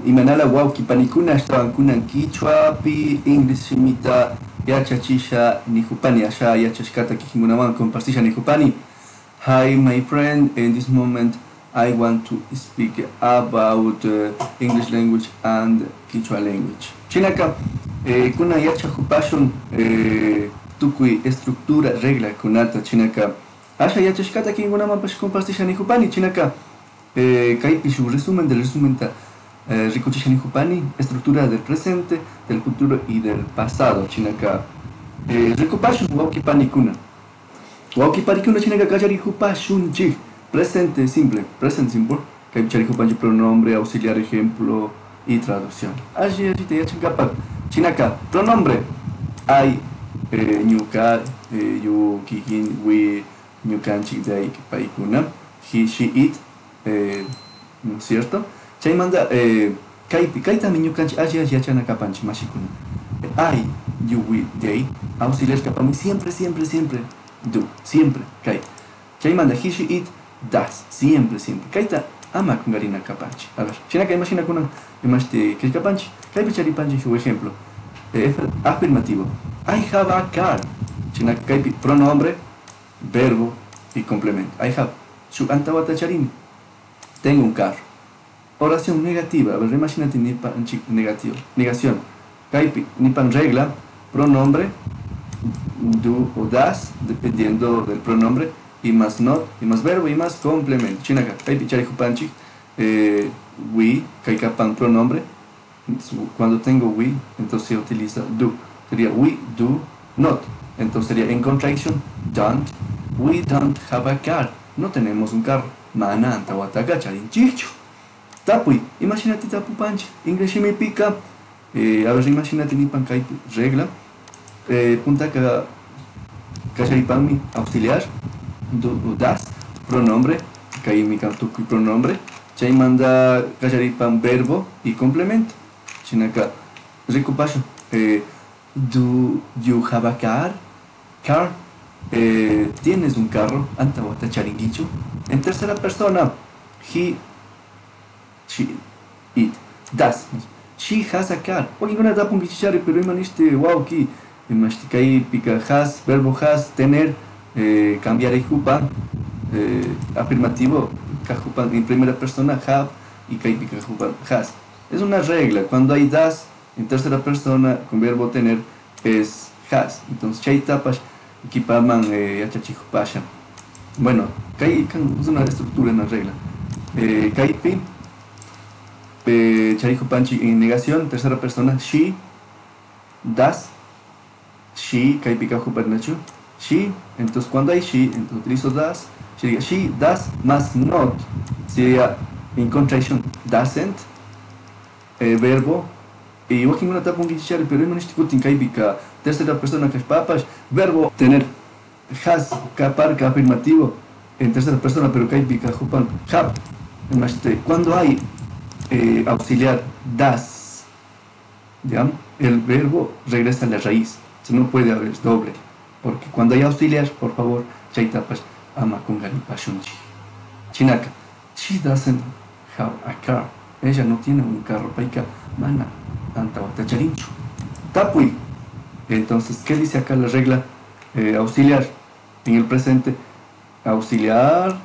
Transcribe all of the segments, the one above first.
Imanala wawqi panikuna ashtawankuna kichwapi English shimita yachachisha nijupani asha yachashkata kikinkunawan compartisha nijupani. Hi my friend, in this moment I want to speak about English language and Kichwa language. Chinaka kuna yachajupashun tukuy estructura regla kunata chinaka asha yachashkata kikinkunamanpash compartisha nijupani. Chinaka kaypi shuk resumen del resumenta rikuchisha nijupani estructura del presente, del futuro y del pasado. Chinaka rikupashun wawqi panikuna. Wawqi panikuna chinaka kallarikupashunchik. Presente simple, present simple. Kaypi charikupanchik pronombre, auxiliar, ejemplo y traducción. Alli allita yachankapak. Chinaka pronombre I, ñuka, you, kikin, we, ñukanchik, they, paykuna, he, she, it, ¿no es cierto? Chaymanta kaypi, kaytami ñukanchik alli alli yachana kapanchik mashikuna. I, you, we, they, auxiliar kapami siempre, siempre, siempre, do, siempre, kay. Chaymanta he, she, it, does, siempre, siempre. Kayta ama kungarina kapanchik. A ver, chinaka imashina kunan imashti killkapanchik. Kaypi charipanchik shuk ejemplo. Afirmativo. I have a car. Chinaka kaypi pronombre, verbo y complemento. I have. Shuk antawata charini. Tengo un carro. Oración negativa. A ver, imagínate nipan negativo. Negación. Kaypi nipan regla, pronombre, do o does, dependiendo del pronombre, y más not, y más verbo, y más complemento. Chinaka, kaypi charijupanchik, we, kaykapan pronombre. Cuando tengo we, entonces se utiliza do. Sería we do not. Entonces sería en contraction, don't. We don't have a car. No tenemos un carro. Mana antawataka charinchikchu. Tapuy, imagínate tapupanchi. English me pica. A ver, imagínate nipan kaypi regla. Puntaka kallaripanmi auxiliar, do o das, pronombre, kaymi kan tukuy pronombre. Chaymanta kallaripan verbo y complemento. Chinaka rikupashun. Do you have a car? Car. ¿Tienes un carro? Antawata charinguichu. En tercera persona, he, she, it, does. She has a car. Wakinkuna tapunkichichari, pero imanishti wawki, imashti kaypika has, verbo has, tener, cambiar jupa, afirmativo, kajupa en primera persona, have, y kaypika jupa has. Es una regla, cuando hay does en tercera persona con verbo tener es has. Entonces chaytapash kipaman yachachijupasha. Bueno, kay es una estructura, una regla. Kaypi charijupanchi en negación, tercera persona, she, does, she, kaypika jupanachu, she. Entonces cuando hay she, entonces utilizo does, sería she, does, más not, sería en contraction, doesn't, verbo, y wakinkuna tapunkichichari, pero imanishti kaypika tercera persona kashpapash, verbo tener, has, kaparka afirmativo, en tercera persona, pero kaypika jupan, have. Cuando hay auxiliar das, ¿ya? El verbo regresa a la raíz, o sea, no puede haber doble, porque cuando hay auxiliar, por favor, chaytapash ama kungaripashunchi. Chinaka, she doesn't have a car, ella no tiene un carro, payka mana antawata charinchu. Tapuy. Entonces, ¿qué dice acá la regla? Auxiliar en el presente, auxiliar,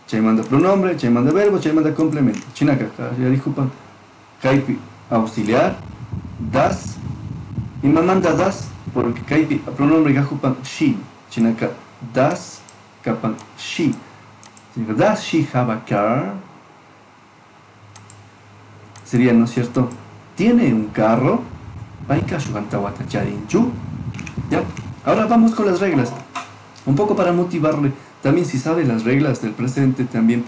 chaymanda pronombre, chaymanda verbo, chaymanda complemento. Chinaka, yarijupan, kaypi auxiliar, das, y mamanda das, porque kaypi pronombre gajupan she, chinaka, das, kapan she. Does she have a car? Sería, ¿no es cierto? ¿Tiene un carro? Payka shukantawata charinchu. Ya, ahora vamos con las reglas. Un poco para motivarle. También si sabe las reglas del presente, también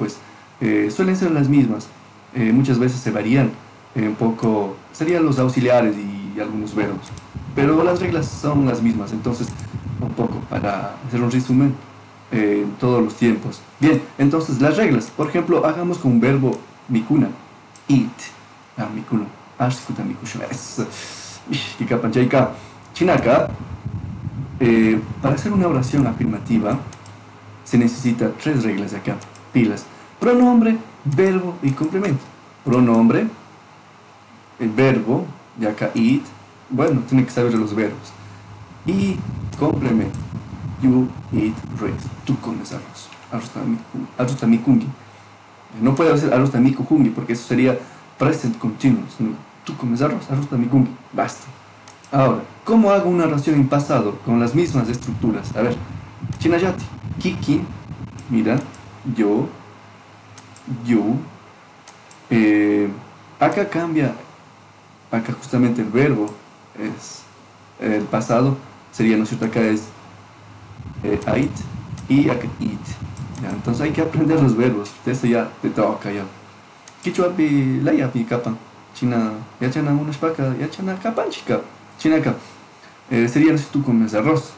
suelen ser las mismas. Muchas veces se varían un poco, serían los auxiliares y algunos verbos. Pero las reglas son las mismas, entonces un poco para hacer un resumen en todos los tiempos. Bien, entonces las reglas. Por ejemplo, hagamos con un verbo mikuna. Eat. Ah, mikuna. Ashkuta mikushun. Eso. Ish, kikapanchayka. Chinaka. Para hacer una oración afirmativa se necesita tres reglas acá. Pilas. Pronombre, verbo y complemento. Pronombre, El verbo, de acá eat, bueno, tiene que saber los verbos. Y complemento, you eat rice, tú comes arroz. Arroz tamikungi. No puede ser arroz tamikujungi porque eso sería present continuous. No, tú comes arroz, arroz tamikungi, basta. Ahora, ¿cómo hago una oración en pasado con las mismas estructuras? A ver, chinayati, kikin, mira, yo, you, acá cambia, acá justamente el verbo es el pasado, sería, ¿no es cierto? Acá es ate y acá eat. Ya, entonces hay que aprender los verbos, eso ya te toca ya. Kichwapi layapi kapan, china, yachana munashpaka, yachana kapanchika, chinaka. Sería, no sé, tú comes arroz.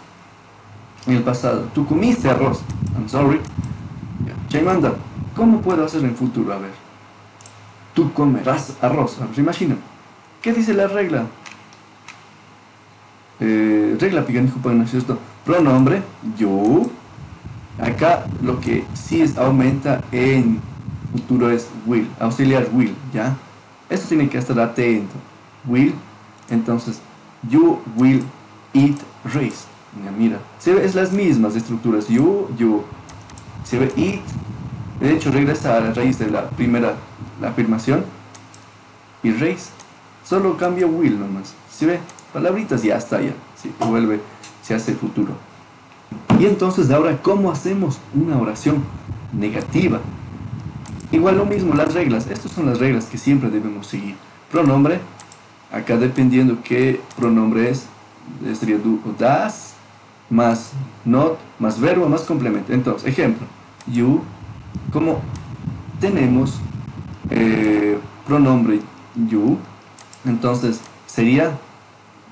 En el pasado, tú comiste arroz. I'm sorry. Ya. Chaymanda, ¿cómo puedo hacerlo en futuro? A ver. Tú comerás arroz. A ver, imagina. ¿Qué dice la regla? Regla piganijupa, ¿no es cierto? Pronombre, yo. Acá lo que sí es, aumenta en futuro es will, auxiliar will, ¿ya? Eso tiene que estar atento. Will, entonces, you will eat rice. Mira, mira, se ve, es las mismas estructuras. You, you. Se ve eat. De hecho, regresa a la raíz de la primera, la afirmación. Y rice. Solo cambia will nomás. Se ve, palabritas, ya está, ya. Se vuelve, se hace el futuro. Y entonces ahora, ¿cómo hacemos una oración negativa? Igual lo mismo, las reglas. Estas son las reglas que siempre debemos seguir. Pronombre, acá dependiendo qué pronombre es, sería do o does, más not, más verbo, más complemento. Entonces, ejemplo, you, como tenemos pronombre you, entonces sería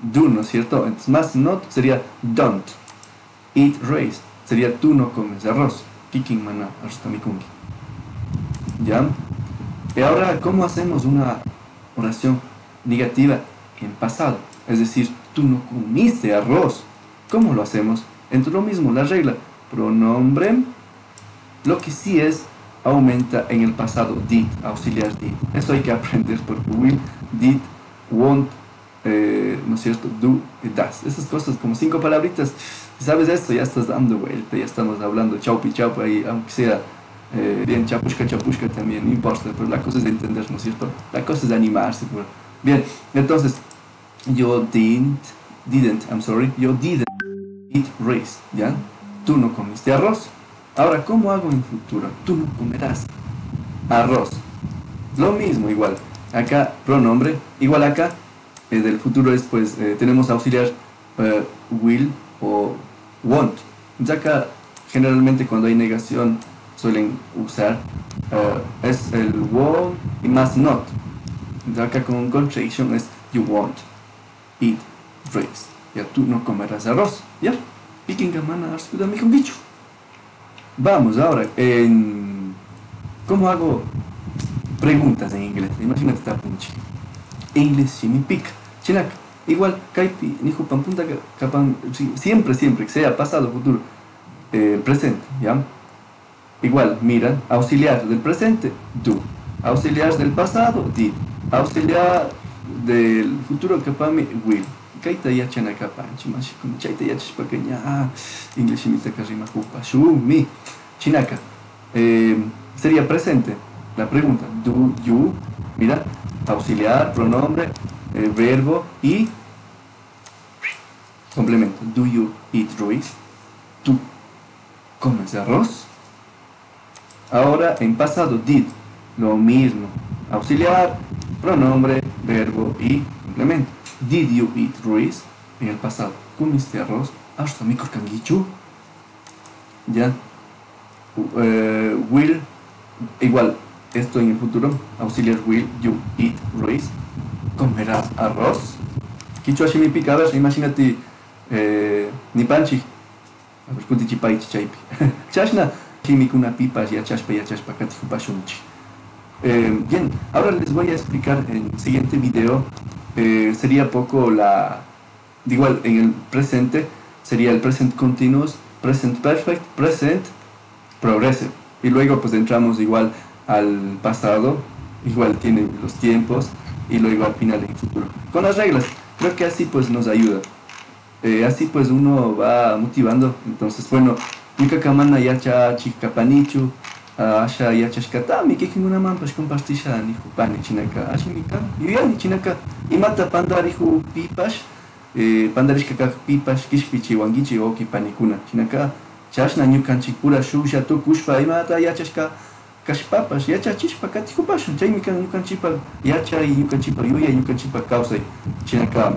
do, ¿no es cierto? Entonces, más not sería don't. Eat rice, sería tú no comes arroz. Kikin mana, arroz tamikungi. ¿Ya? Y ahora, ¿cómo hacemos una oración negativa en pasado? Es decir, tú no comiste arroz. ¿Cómo lo hacemos? Entonces lo mismo, la regla. Pronombre, lo que sí es, aumenta en el pasado, did, auxiliar did. Eso hay que aprender porque will, did, won't, ¿no es cierto? Do y does. Esas cosas, como 5 palabritas. Si sabes esto, ya estás dando vuelta, ya estamos hablando chaupi chaupi ahí, aunque sea bien chapushka chapushka también, no importa, pero la cosa es de entender, ¿no es cierto? La cosa es de animarse. Pero... Bien, entonces, yo didn't, didn't, I'm sorry, yo didn't eat rice, ¿ya? Tú no comiste arroz. Ahora, ¿cómo hago en futuro? Tú no comerás arroz. Lo mismo, igual. Acá, pronombre, igual acá, del futuro es, pues, tenemos auxiliar will o won't. Ya acá, generalmente cuando hay negación, suelen usar es el won't y más not. Ya acá con contraction es you won't eat rice. Ya tú no comerás arroz. Ya. Vamos ahora en ¿cómo hago preguntas en inglés? Imagínate esta punchi. English shimipik. Chinak. Igual, kaipi, nijo pampunta, kapan, sí, siempre, siempre, que sea pasado, futuro, presente, ¿ya? Igual, mira, auxiliar del presente, do. Auxiliar del pasado, did. Auxiliar del futuro, kapami, will. Kaita yachana kapanchi, mashikuna, chaita yachashpacaña, English shimita karima jupa, shumi. Chinaka, sería presente. La pregunta, do you, mira, auxiliar, pronombre, verbo y complemento. Do you eat rice? ¿Tú comes arroz? Ahora en pasado, did, lo mismo. Auxiliar, pronombre, verbo y complemento. Did you eat rice? En el pasado, ¿comiste arroz? Arroz mi corcanguichu. Ya. Will, igual, esto en el futuro, auxiliar will, you eat rice. ¿Comerás arroz? Quichua shimipi, a ver, imagínate nipanchi. A ver, kutichipay chichaypi. Chashna, shimikuna pipas, yachashpa, yachashpa, katijupashunchi. Bien, ahora les voy a explicar en el siguiente video. Sería poco la... Igual, en el presente sería el present continuous, present perfect, present progressive. Y luego pues entramos igual al pasado, igual tienen los tiempos. Y luego al final en el futuro. Con las reglas, creo que así pues nos ayuda. Así pues uno va motivando. Entonces, bueno, ñukaka mana yachachikapanichu, asha yachashkatami kikinkunamanpash compartisha nijupani chinaka ashimi kan yuyani chinaka imata pandarijukpipash, pandarishka kakpipash kishpichiwankichik wawki panikuna chinaka chashna ñukanchikpura shuklla tukushpa imata yachashka kashpapash yachachishpa katikupashun chaymi kan ñukanchikpak yachay ñukanchikpak yuyay ñukanchikpak kawsay chinaka.